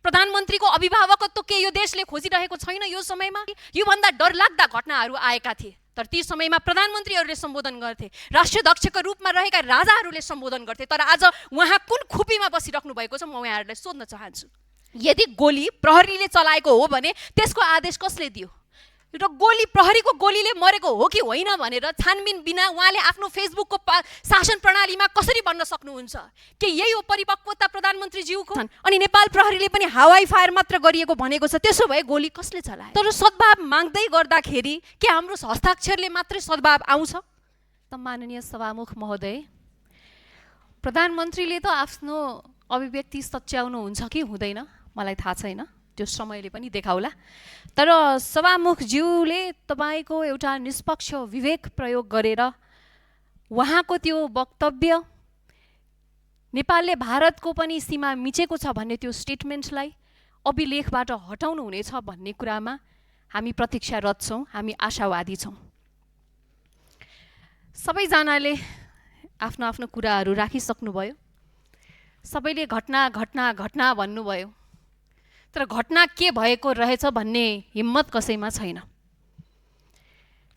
प्रधानमन्त्रीको अभिभावकत्व के यो देशले खोजिरहेको छैन? यो समयमा योभन्दा डरलाग्दा घटनाहरू आएका थिए, तर ती समयमा प्रधानमन्त्रीहरूले सम्बोधन गर्थे, राष्ट्रिय दक्षको रूपमा रहेका राजाहरूले सम्बोधन गर्थे। तर आज उहाँ कुन खुपीमा बसिराख्नु भएको छ, म यहाँहरूलाई सोध्न चाहन्छु। यदि गोली प्रहरीले चलाएको हो भने त्यसको आदेश कसले दियो र गोली प्रहरीको गोलीले मरेको हो कि होइन भनेर छानबिन बिना उहाँले आफ्नो फेसबुकको शासन प्रणालीमा कसरी भन्न सक्नुहुन्छ? के यही हो परिपक्वता प्रधानमन्त्रीज्यूको? अनि नेपाल प्रहरीले पनि हवाई फायर मात्र गरिएको भनेको छ, त्यसो भए गोली कसले चलायो? तर सद्भाव माग्दै गर्दाखेरि के हाम्रो हस्ताक्षरले मात्रै सद्भाव आउँछ? त माननीय सभामुख महोदय, प्रधानमन्त्रीले त आफ्नो अभिव्यक्ति सच्याउनुहुन्छ कि हुँदैन मलाई थाहा छैन, त्यो समयले पनि देखाउला। तर सभामुखज्यूले तपाईँको एउटा निष्पक्ष विवेक प्रयोग गरेर उहाँको त्यो वक्तव्य नेपालले भारतको पनि सीमा मिचेको छ भन्ने त्यो स्टेटमेन्टलाई अभिलेखबाट हटाउनु हुनेछ भन्ने कुरामा हामी प्रतीक्षारत छौँ, हामी आशावादी छौँ। सबैजनाले आफ्नो आफ्नो कुराहरू राखिसक्नुभयो, सबैले घटना घटना घटना भन्नुभयो, तर घटना के भएको रहेछ भन्ने हिम्मत कसैमा छैन।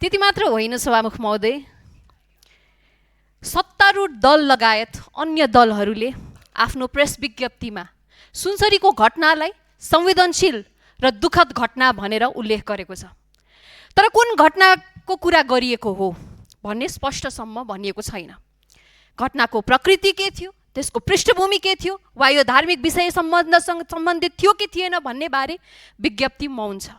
त्यति मात्र होइन सभामुख महोदय, सत्तारूढ दल लगायत अन्य दलहरूले आफ्नो प्रेस विज्ञप्तिमा सुनसरीको घटनालाई संवेदनशील र दुःखद घटना भनेर उल्लेख गरेको छ, तर कुन घटनाको कुरा गरिएको हो भन्ने स्पष्टसम्म भनिएको छैन। घटनाको प्रकृति के थियो, त्यसको पृष्ठभूमि के थियो, वा यो धार्मिक विषय सम्बन्धसँग सम्बन्धित थियो कि थिएन भन्ने बारे विज्ञप्ति मौन छ।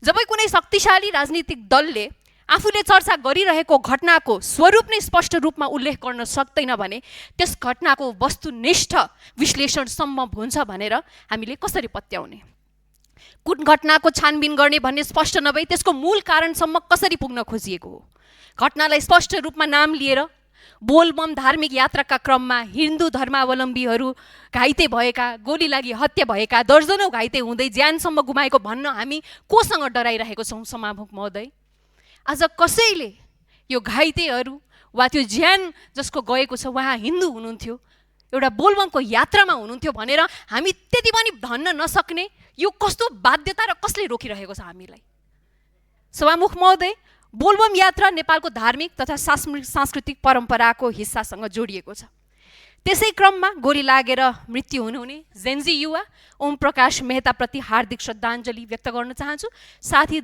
जब कुनै शक्तिशाली राजनीतिक दलले आफूले चर्चा गरिरहेको घटनाको स्वरूप नै स्पष्ट रूपमा उल्लेख गर्न सक्दैन भने त्यस घटनाको वस्तुनिष्ठ विश्लेषणसम्म हुन्छ भनेर हामीले कसरी पत्याउने? कुन घटनाको छानबिन गर्ने भन्ने स्पष्ट नभई त्यसको मूल कारणसम्म कसरी पुग्न खोजिएको हो? घटनालाई स्पष्ट रूपमा नाम लिएर बोलबम धार्मिक यात्राका क्रममा हिन्दू धर्मावलम्बीहरू घाइते भएका, गोली लागि हत्या भएका, दर्जनौं घाइते हुँदै ज्यानसम्म गुमाएको भन्न हामी कोसँग डराइरहेको छौँ सभामुख महोदय? आज कसैले यो घाइतेहरू वा त्यो ज्यान जसको गएको छ उहाँ हिन्दू हुनुहुन्थ्यो, एउटा बोलबमको यात्रामा हुनुहुन्थ्यो भनेर हामी त्यति पनि भन्न नसक्ने यो कस्तो बाध्यता र कसले रोकिरहेको छ हामीलाई? सभामुख महोदय, बोलबम यात्रा नेपालको धार्मिक तथा सांस्कृतिक परम्पराको हिस्सासँग जोडिएको छ। त्यसै क्रममा गोली लागेर मृत्यु हुनुहुने जेन्जी युवा ओम प्रकाश मेहताप्रति हार्दिक श्रद्धाञ्जली व्यक्त गर्न चाहन्छु। साथै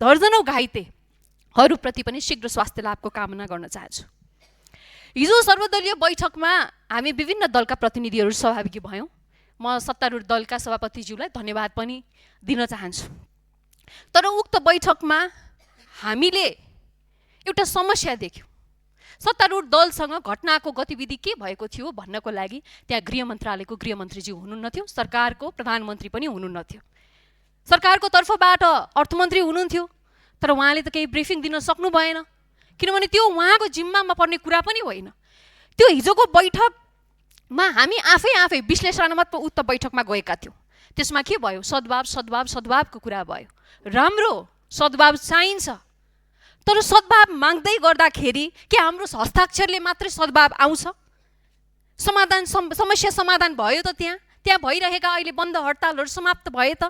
दर्जनौं घाइतेहरूप्रति पनि शीघ्र स्वास्थ्य लाभको कामना गर्न चाहन्छु। हिजो सर्वदलीय बैठकमा हामी विभिन्न दलका प्रतिनिधिहरू सहभागी भयौँ। म सत्तारूढ दलका सभापतिज्यूलाई धन्यवाद पनि दिन चाहन्छु। तर उक्त बैठकमा हामीले एउटा समस्या देख्यौँ। सत्तारूढ दलसँग घटनाको गतिविधि के भएको थियो भन्नको लागि त्यहाँ गृह मन्त्रालयको गृहमन्त्रीज्यू हुनुहुन्थ्यो, सरकारको प्रधानमन्त्री पनि हुनुहुन्थ्यो, सरकारको तर्फबाट अर्थमन्त्री हुनुहुन्थ्यो, तर उहाँले त केही ब्रिफिङ दिन सक्नु भएन, किनभने त्यो उहाँको जिम्मामा पर्ने कुरा पनि होइन। त्यो हिजोको बैठकमा हामी आफै विश्लेषणात्मक उक्त बैठकमा गएका थियौँ। त्यसमा के भयो? सद्भाव सद्भाव सद्भावको कुरा भयो। राम्रो सद्भाव चाहिन्छ, तर सद्भाव माग्दै गर्दाखेरि के हाम्रो हस्ताक्षरले मात्रै सद्भाव आउँछ? समस्या समाधान भयो त? त्यहाँ भइरहेका अहिले बन्द हडतालहरू समाप्त भए त?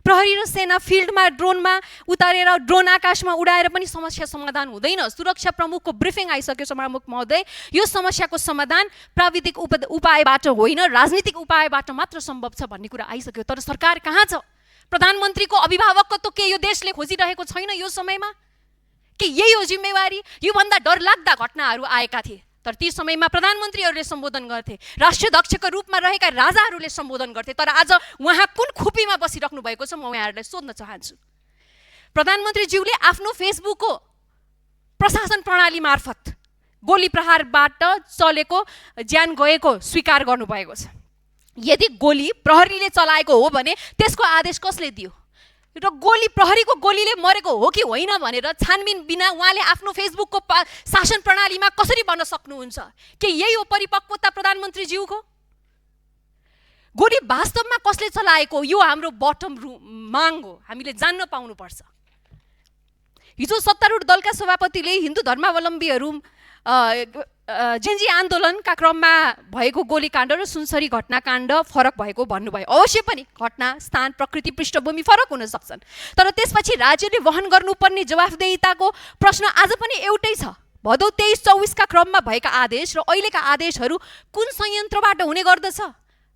प्रहरी र सेना फिल्डमा ड्रोनमा उतारेर ड्रोन आकाशमा उडाएर पनि समस्या समाधान हुँदैन। सुरक्षा प्रमुखको ब्रिफिङ आइसक्यो सभामुख महोदय। यो समस्याको समाधान प्राविधिक उपायबाट होइन, राजनीतिक उपायबाट मात्र सम्भव छ भन्ने कुरा आइसक्यो। तर सरकार कहाँ छ? प्रधानमन्त्रीको अभिभावकत्व के यो देशले खोजिरहेको छैन? यो समयमा के यही हो जिम्मेवारी? योभन्दा डरलाग्दा घटनाहरू आएका थिए, तर ती समयमा प्रधानमन्त्रीहरूले सम्बोधन गर्थे, राष्ट्रिय दक्षको रूपमा रहेका राजाहरूले सम्बोधन गर्थे। तर आज उहाँ कुन खुपीमा बसिराख्नु भएको छ, म यहाँहरूलाई सोध्न चाहन्छु। प्रधानमन्त्रीज्यूले आफ्नो फेसबुकको प्रशासन प्रणाली मार्फत गोली प्रहारबाट चलेको ज्यान गएको स्वीकार गर्नुभएको छ। यदि गोली प्रहरीले चलाएको हो भने त्यसको आदेश कसले दियो र गोली प्रहरीको गोलीले मरेको हो कि होइन भनेर छानबिन बिना उहाँले आफ्नो फेसबुकको शासन प्रणालीमा कसरी भन्न सक्नुहुन्छ? के यही हो परिपक्वता प्रधानमन्त्रीज्यूको? गोली वास्तवमा कसले चलाएको यो हाम्रो बटम माग हो, हामीले जान्न पाउनुपर्छ। हिजो सत्तारूढ दलका सभापतिले हिन्दू धर्मावलम्बीहरू जेन्जी आन्दोलनका क्रममा भएको गोलीकाण्ड र सुनसरी घटनाकाण्ड फरक भएको भन्नुभयो। अवश्य पनि घटना, स्थान, प्रकृति, पृष्ठभूमि फरक हुन सक्छन्, तर त्यसपछि राज्यले वहन गर्नुपर्ने जवाफदेहिताको प्रश्न आज पनि एउटै छ। भदौ 23-24 का क्रममा भएका आदेश र अहिलेका आदेशहरू कुन संयन्त्रबाट हुने गर्दछ?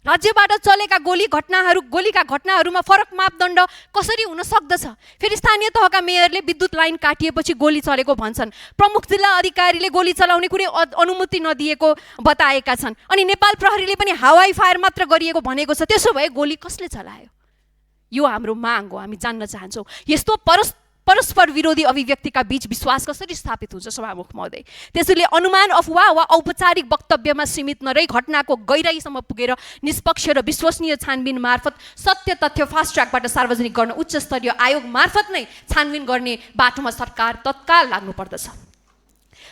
राज्यबाट चलेका गोलीका घटनाहरूमा फरक मापदण्ड कसरी हुन सक्दछ? फेरि स्थानीय तहका मेयरले विद्युत लाइन काटिएपछि गोली चलेको भन्छन्, प्रमुख जिल्ला अधिकारीले गोली चलाउने कुनै अनुमति नदिएको बताएका छन्, अनि नेपाल प्रहरीले पनि हवाई फायर मात्र गरिएको भनेको छ। त्यसो भए गोली कसले चलायो? यो हाम्रो माग हो, हामी जान्न चाहन्छौँ। यस्तो परस्पर विरोधी अभिव्यक्तिका बीच विश्वास कसरी स्थापित हुन्छ सभामुख महोदय? त्यसैले अनुमान, अफवाह वा औपचारिक वक्तव्यमा सीमित नरही घटनाको गहिराईसम्म पुगेर निष्पक्ष र विश्वसनीय छानबिन मार्फत सत्य तथ्य फास्ट ट्र्याकबाट सार्वजनिक गर्न उच्च स्तरीय आयोग मार्फत नै छानबिन गर्ने बाटोमा सरकार तत्काल लाग्नुपर्दछ।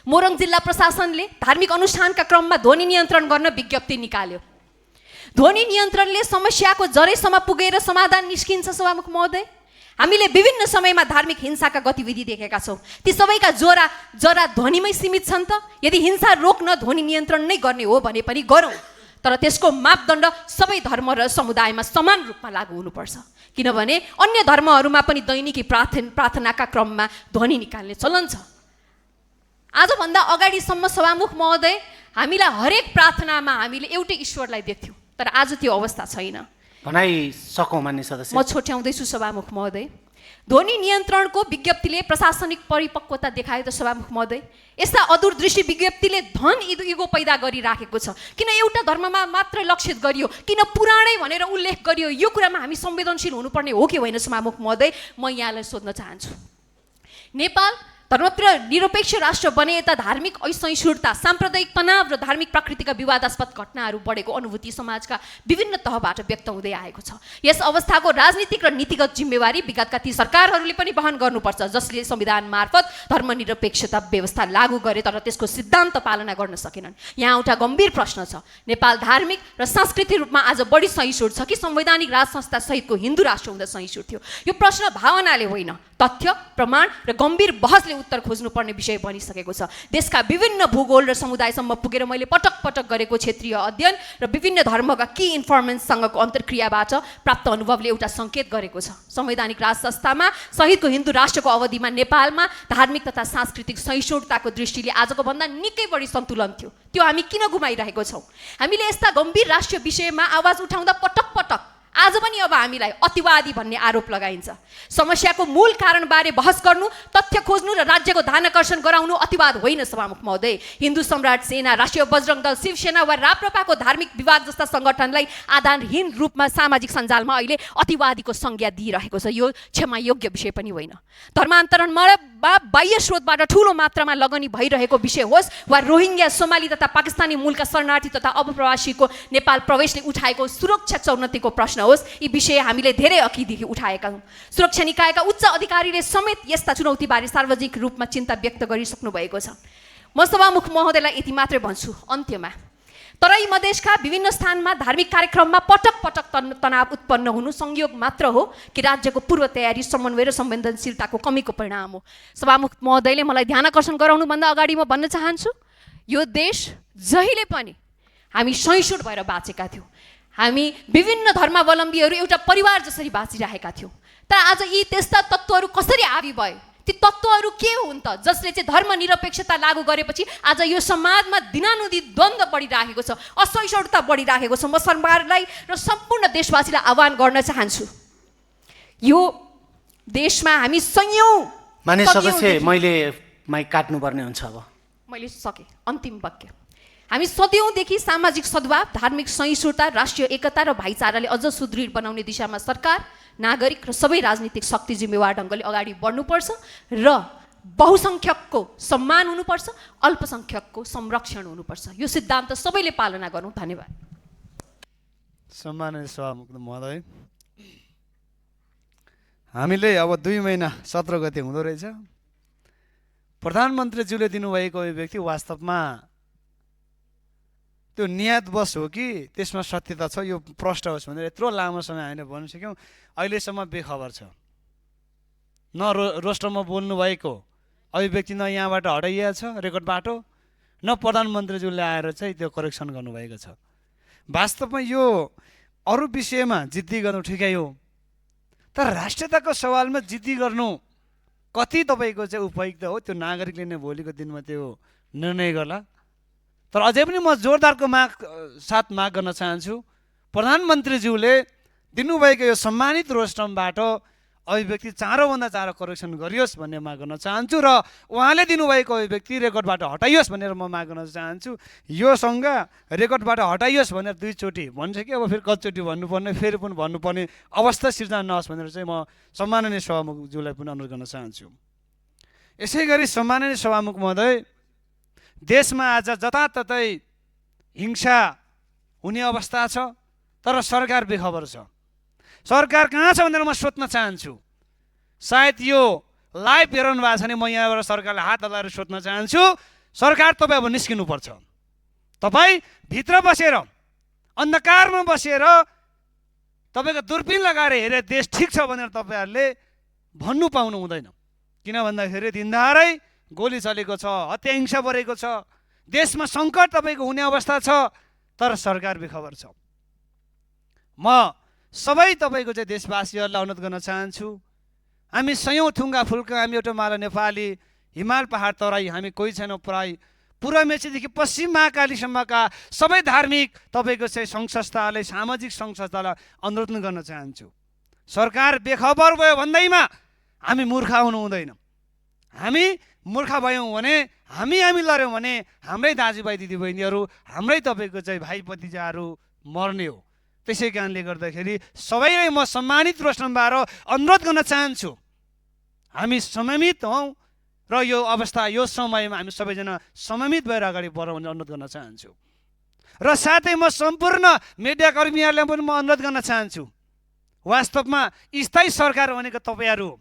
मोरङ जिल्ला प्रशासनले धार्मिक अनुष्ठानका क्रममा ध्वनि नियन्त्रण गर्न विज्ञप्ति निकाल्यो। ध्वनि नियन्त्रणले समस्याको जरैसम्म पुगेर समाधान निस्किन्छ सभामुख महोदय? हामीले विभिन्न समयमा धार्मिक हिंसाका गतिविधि देखेका छौँ। ती सबैका जरा ध्वनिमै सीमित छन् त? यदि हिंसा रोक्न ध्वनि नियन्त्रण नै गर्ने हो भने पनि गरौँ, तर त्यसको मापदण्ड सबै धर्म र समुदायमा समान रूपमा लागू हुनुपर्छ। किनभने अन्य धर्महरूमा पनि दैनिकी प्रार्थनाका क्रममा ध्वनि निकाल्ने चलन छ। आजभन्दा अगाडिसम्म सभामुख महोदय हामीलाई हरेक प्रार्थनामा हामीले एउटै ईश्वरलाई देख्थ्यौँ, तर आज त्यो अवस्था छैन। मान्य सदस्य, म छोट्याउँदैछु सभामुख महोदय। ध्वनि नियन्त्रणको विज्ञप्तिले प्रशासनिक परिपक्वता देखायो त सभामुख महोदय? यस्ता अदूरदृष्टि विज्ञप्तिले धन इगो पैदा गरिराखेको छ। किन एउटा धर्ममा मात्र लक्षित गरियो? किन पुराणै भनेर उल्लेख गरियो? यो कुरामा हामी संवेदनशील हुनुपर्ने हो कि होइन सभामुख महोदय? म यहाँलाई सोध्न चाहन्छु। नेपाल धर्मनिरपेक्ष राष्ट्र बने यता धार्मिक असहिष्णुता, साम्प्रदायिक तनाव र धार्मिक प्रकृतिका विवादास्पद घटनाहरू बढेको अनुभूति समाजका विभिन्न तहबाट व्यक्त हुँदै आएको छ। यस अवस्थाको राजनीतिक र नीतिगत जिम्मेवारी विगतका ती सरकारहरूले पनि वहन गर्नुपर्छ जसले संविधान मार्फत धर्मनिरपेक्षता व्यवस्था लागू गरे तर त्यसको सिद्धान्त पालना गर्न सकेनन्। यहाँ एउटा गम्भीर प्रश्न छ, नेपाल धार्मिक र सांस्कृतिक रूपमा आज बढी सहिष्णु छ कि संवैधानिक राज संस्था सहितको हिन्दू राष्ट्र हुँदा सहिष्णु थियो? यो प्रश्न भावनाले होइन, तथ्य, प्रमाण र गम्भीर बहसले उत्तर खोज्नुपर्ने विषय बनिसकेको छ। देशका विभिन्न भूगोल र समुदायसम्म पुगेर मैले पटक पटक गरेको क्षेत्रीय अध्ययन र विभिन्न धर्मका की इन्फर्मेन्ससँगको अन्तर्क्रियाबाट प्राप्त अनुभवले एउटा सङ्केत गरेको छ। संवैधानिक राज संस्थामा सहितको हिन्दू राष्ट्रको अवधिमा नेपालमा धार्मिक तथा सांस्कृतिक सहिष्णुताको दृष्टिले आजको भन्दा निकै बढी सन्तुलन थियो। त्यो हामी किन गुमाइरहेको छौँ? हामीले यस्ता गम्भीर राष्ट्रिय विषयमा आवाज उठाउँदा पटक पटक आज पनि अब हामीलाई अतिवादी भन्ने आरोप लगाइन्छ। समस्याको मूल कारणबारे बहस गर्नु, तथ्य खोज्नु र राज्यको ध्यानाकर्षण गराउनु अतिवाद होइन सभामुख महोदय। हिन्दू सम्राट सेना, राष्ट्रिय बजरङ्ग दल, शिवसेना वा राप्रपाको धार्मिक विवाद जस्ता सङ्गठनलाई आधारहीन रूपमा सामाजिक सञ्जालमा अहिले अतिवादीको संज्ञा दिइरहेको छ। यो क्षमायोग्य विषय पनि होइन। धर्मान्तरणमा बाह्य स्रोतबाट ठुलो मात्रामा लगनी भइरहेको विषय होस् वा रोहिङ्ग्या, सोमाली तथा पाकिस्तानी मूलका शरणार्थी तथा अप्रवासीको नेपाल प्रवेशले उठाएको सुरक्षा चुनौतीको प्रश्न होस्, यी विषय हामीले धेरै अघिदेखि उठाएका हौँ। सुरक्षा निकायका उच्च अधिकारीले समेत यस्ता चुनौतीबारे सार्वजनिक रूपमा चिन्ता व्यक्त गरिसक्नु भएको छ। म सभामुख महोदयलाई यति मात्रै भन्छु अन्त्यमा, तराई मधेसका विभिन्न स्थानमा धार्मिक कार्यक्रममा पटक पटक तनाव उत्पन्न हुनु संयोग मात्र हो कि राज्यको पूर्व तयारी, समन्वय र संवेदनशीलताको कमीको परिणाम हो? सभामुख महोदयले मलाई ध्यानाकर्षण गराउनुभन्दा अगाडि म भन्न चाहन्छु, यो देश जहिले पनि हामी सहिष्णु भएर बाँचेका थियौँ। हामी विभिन्न धर्मावलम्बीहरू एउटा परिवार जसरी बाँचिरहेका थियौँ। तर आज यी त्यस्ता तत्त्वहरू कसरी हावी भए? ती तत्त्वहरू के हुन् त जसले चाहिँ धर्मनिरपेक्षता लागू गरेपछि आज यो समाजमा दिनानुदिन द्वन्द्व बढिराखेको छ, असहिष्णुता बढिराखेको छ? म सरकारलाई र सम्पूर्ण देशवासीलाई आह्वान गर्न चाहन्छु, यो देशमा हामी संयौं मान्य सदस्य, मैले माइक काट्नुपर्ने हुन्छ। अब मैले सकेँ। अन्तिम वाक्य, हामी सदैवदेखि सामाजिक सद्भाव, धार्मिक सहिष्णुता, राष्ट्रिय एकता र भाइचाराले अझ सुदृढ बनाउने दिशामा सरकार, नागरिक र सबै राजनीतिक शक्ति जिम्मेवार ढङ्गले अगाडि बढ्नुपर्छ र बहुसङ्ख्यकको सम्मान हुनुपर्छ, अल्पसङ्ख्यकको संरक्षण हुनुपर्छ। यो सिद्धान्त सबैले पालना गरौँ। धन्यवाद। सम्मानित सभामुख महोदय, हामीले अब 2 महिना 17 गते हुँदो रहेछ। प्रधानमन्त्रीज्यूले दिनुभएको अभिव्यक्ति वास्तवमा त्यो नियतवश हो कि त्यसमा सत्यता छ, यो प्रष्ट होस् भनेर यत्रो लामो समय हामीले भन्न सक्यौँ। अहिलेसम्म बेखबर छ। न रोस्टरमा बोल्नु भएको अभिव्यक्ति न यहाँबाट हटाइएको छ रेकर्डबाट, न प्रधानमन्त्रीज्यूले आएर चाहिँ त्यो करेक्सन गर्नुभएको छ। वास्तवमा यो अरू विषयमा जिद्दी गर्नु ठिकै हो, तर राष्ट्रियताको सवालमा जिद्दी गर्नु कति तपाईँको चाहिँ उपयुक्त हो त्यो नागरिकले नै भोलिको दिनमा त्यो निर्णय गर्ला। तर अझै पनि म जोरदारको साथ माग गर्न चाहन्छु, प्रधानमन्त्रीज्यूले दिनुभएको यो सम्मानित रोस्टमबाट अभिव्यक्ति चाँडोभन्दा चाँडो करेक्सन गरियोस् भन्ने माग गर्न चाहन्छु र उहाँले दिनुभएको अभिव्यक्ति रेकर्डबाट हटाइयोस् भनेर म माग गर्न चाहन्छु। योसँग रेकर्डबाट हटाइयोस् भनेर दुईचोटि भन्छ कि अब फेरि कतिचोटि भन्नुपर्ने, फेरि पनि भन्नुपर्ने अवस्था सिर्जना नहोस् भनेर चाहिँ म सम्माननीय सभामुखज्यूलाई पनि अनुरोध गर्न चाहन्छु। यसै गरी सम्माननीय सभामुख महोदय, देशमा आज जताततै हिंसा हुने अवस्था छ, तर सरकार बेखबर छ। सरकार कहाँ छ भनेर म सोध्न चाहन्छु। सायद यो लाइभ हेराउनु भएको छ भने म यहाँबाट सरकारलाई हात हल्लाएर सोध्न चाहन्छु, सरकार तपाईँ अब निस्किनुपर्छ। तपाईँ भित्र बसेर अन्धकारमा बसेर तपाईँको दूरबीन लगाएर हेरे देश ठिक छ भनेर तपाईँहरूले भन्नु पाउनु हुँदैन। किन भन्दाखेरि दिनदारै गोली चलेको छ, हत्या हिंसा बढेको छ, देशमा सङ्कट तपाईँको हुने अवस्था छ, तर सरकार बेखबर छ। म सबै तपाईँको चाहिँ देशवासीहरूलाई अनुरोध गर्न चाहन्छु, हामी सयौँ थुङ्गा फुल्का, हामी एउटा माला नेपाली, हिमाल पहाड तराई, हामी कोही छैनौँ पराई, पूर्व मेचीदेखि पश्चिम महाकालीसम्मका सबै धार्मिक तपाईँको चाहिँ सङ्घ संस्थालाई, सामाजिक सङ्घ संस्थालाई अनुरोध गर्न चाहन्छु, सरकार बेखबर भयो भन्दैमा हामी मूर्ख हुनु हुँदैन। हामी मूर्ख भयौँ भने, हामी लड्यौँ भने हाम्रै दाजुभाइ दिदीबहिनीहरू, हाम्रै तपाईँको चाहिँ भाइ भतिजाहरू मर्ने हो। त्यसै कारणले गर्दाखेरि सबैलाई म सम्मानित रोस्टमबाट अनुरोध गर्न चाहन्छु, हामी सममित हौँ र यो अवस्था, यो समयमा हामी सबैजना सममित भएर अगाडि बढौँ भनेर अनुरोध गर्न चाहन्छु। र साथै म सम्पूर्ण मिडियाकर्मीहरूलाई पनि म अनुरोध गर्न चाहन्छु, वास्तवमा स्थायी सरकार भनेको तपाईँहरू हो।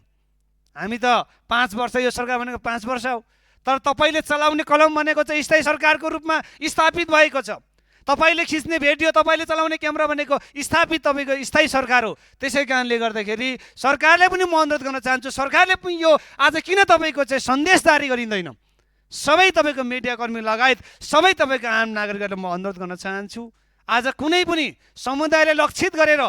हामी त 5 वर्ष, यो सरकार भनेको 5 वर्ष हो, तर तपाईँले चलाउने कलम भनेको चाहिँ स्थायी सरकारको रूपमा स्थापित भएको छ। तपाईँले खिच्ने भिडियो, तपाईँले चलाउने क्यामेरा भनेको स्थापित तपाईँको स्थायी सरकार हो। त्यसै कारणले गर्दाखेरि सरकारले पनि म अनुरोध गर्न चाहन्छु, सरकारले पनि यो आज किन तपाईँको चाहिँ सन्देश जारी गरिँदैन, सबै तपाईँको मिडियाकर्मी लगायत सबै तपाईँको आम नागरिकहरूलाई म अनुरोध गर्न चाहन्छु, आज कुनै पनि समुदायलाई लक्षित गरेर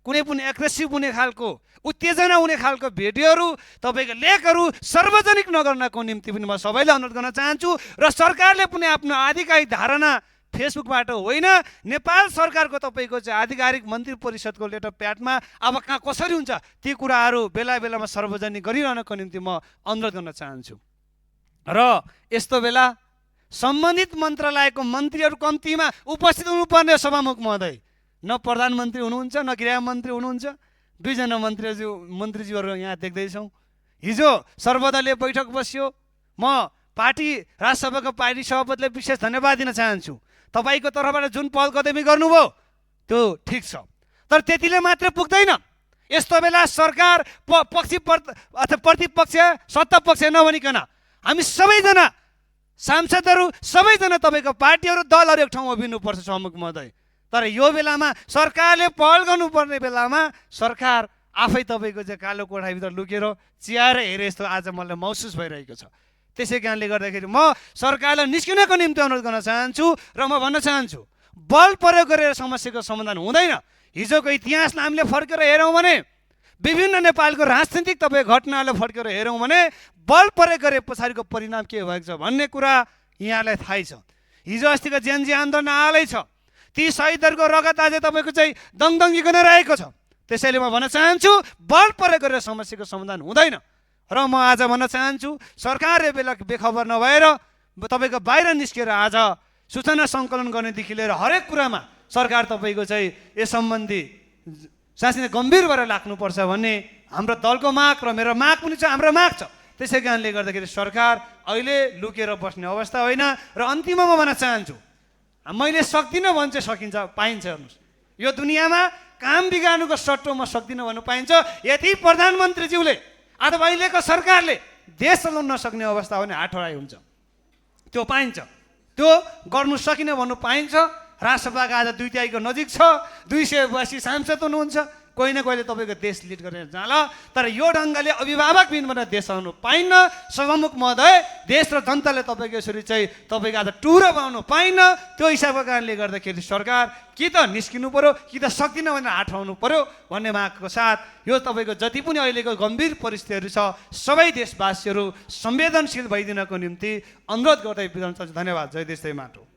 कुनै पनि एग्रेसिभ हुने खालको, उत्तेजना हुने खालको भिडियोहरू, तपाईँको लेखहरू सार्वजनिक नगर्नको निम्ति पनि म सबैलाई अनुरोध गर्न चाहन्छु। र सरकारले पनि आफ्नो आधिकारिक धारणा फेसबुकबाट होइन, नेपाल सरकारको तपाईँको चाहिँ आधिकारिक मन्त्री परिषदको लेटर प्याडमा अब कहाँ कसरी हुन्छ ती कुराहरू बेला बेलामा सार्वजनिक गरिरहनको निम्ति म अनुरोध गर्न चाहन्छु। र यस्तो बेला सम्बन्धित मन्त्रालयको मन्त्रीहरू कम्तीमा उपस्थित हुनुपर्ने सभामुख महोदय, न प्रधानमन्त्री हुनुहुन्छ, न गृहमन्त्री हुनुहुन्छ, दुईजना मन्त्रीज्यूहरू यहाँ देख्दैछौँ। हिजो सर्वदलीय बैठक बस्यो, म पार्टी राजसभाको पार्टी सभापतिलाई विशेष धन्यवाद दिन चाहन्छु। तपाईँको तर्फबाट जुन पहल कदमी गर्नुभयो त्यो ठिक छ, तर त्यतिले मात्र पुग्दैन। यस्तो बेला सरकार प्रतिपक्ष सत्ता पक्ष नभनिकन हामी सबैजना सांसदहरू, सबैजना तपाईँको पार्टीहरू, दलहरू एक ठाउँमा उभिनुपर्छ सभामुख महोदय। तर यो बेलामा सरकारले पहल गर्नुपर्ने बेलामा सरकार आफै तपाईँको चाहिँ कालो कोठाभित्र लुकेर चियाएर हेरे जस्तो आज मलाई महसुस भइरहेको छ। त्यसै कारणले गर्दाखेरि म सरकारलाई निस्किनको निम्ति अनुरोध गर्न चाहन्छु र म भन्न चाहन्छु, बल प्रयोग गरेर समस्याको समाधान हुँदैन। हिजोको इतिहासलाई हामीले फर्केर हेरौँ भने, विभिन्न नेपालको राजनीतिक तपाईँको घटनालाई फर्केर हेरौँ भने बल प्रयोग गरे पछाडिको परिणाम के भएको छ भन्ने कुरा यहाँलाई थाहै छ। हिजो अस्तिको जेनजी आन्दोलन आलै छ, ती शहीदहरूको रगत आज तपाईँको चाहिँ दङदङ्गिकन रहेको छ। त्यसैले म भन्न चाहन्छु, बल प्रयोग गरेर समस्याको समाधान हुँदैन। र म आज भन्न चाहन्छु, सरकारले बेखबर नभएर तपाईँको बाहिर निस्केर आज सूचना सङ्कलन गर्नेदेखि लिएर हरेक कुरामा सरकार तपाईँको चाहिँ यस सम्बन्धी साँच्चै गम्भीर भएर लाग्नुपर्छ भन्ने हाम्रो दलको माग र मेरो माग पनि छ, हाम्रो माग छ। त्यसै कारणले गर्दाखेरि सरकार अहिले लुकेर बस्ने अवस्था होइन। र अन्तिममा म भन्न चाहन्छु, मैले सक्दिनँ भने चाहिँ सकिन्छ, पाइन्छ। हेर्नुहोस्, यो दुनियाँमा काम बिगार्नुको सट्टो म सक्दिनँ भन्नु पाइन्छ। यदि प्रधानमन्त्रीज्यूले अथवा अहिलेको सरकारले देश चलाउन नसक्ने अवस्था हो भने हातहराइ हुन्छ, त्यो पाइन्छ। त्यो गर्नु सकिन भन्नु पाइन्छ। राजसभाको आज 2 तिहाईको नजिक छ, 282 सांसद हुनुहुन्छ, कोही न कोहीले तपाईँको देश लिड गरेर जाला, तर यो ढङ्गले अभिभावक बिनबाट देश आउनु पाइन्न। सभामुख महोदय, देश र जनताले तपाईँको यसरी चाहिँ तपाईँको आज टुरो पाउनु पाइन्न। त्यो हिसाबको कारणले गर्दाखेरि सरकार कि त निस्किनु पर्यो कि त सक्दिनँ भनेर हात उठाउनु पर्यो भन्ने मागको साथ यो तपाईँको जति पनि अहिलेको गम्भीर परिस्थितिहरू छ सबै देशवासीहरू संवेदनशील भइदिनको निम्ति अनुरोध गर्दै बिदा हुन चाहन्छु। धन्यवाद। जय देश जय माटो।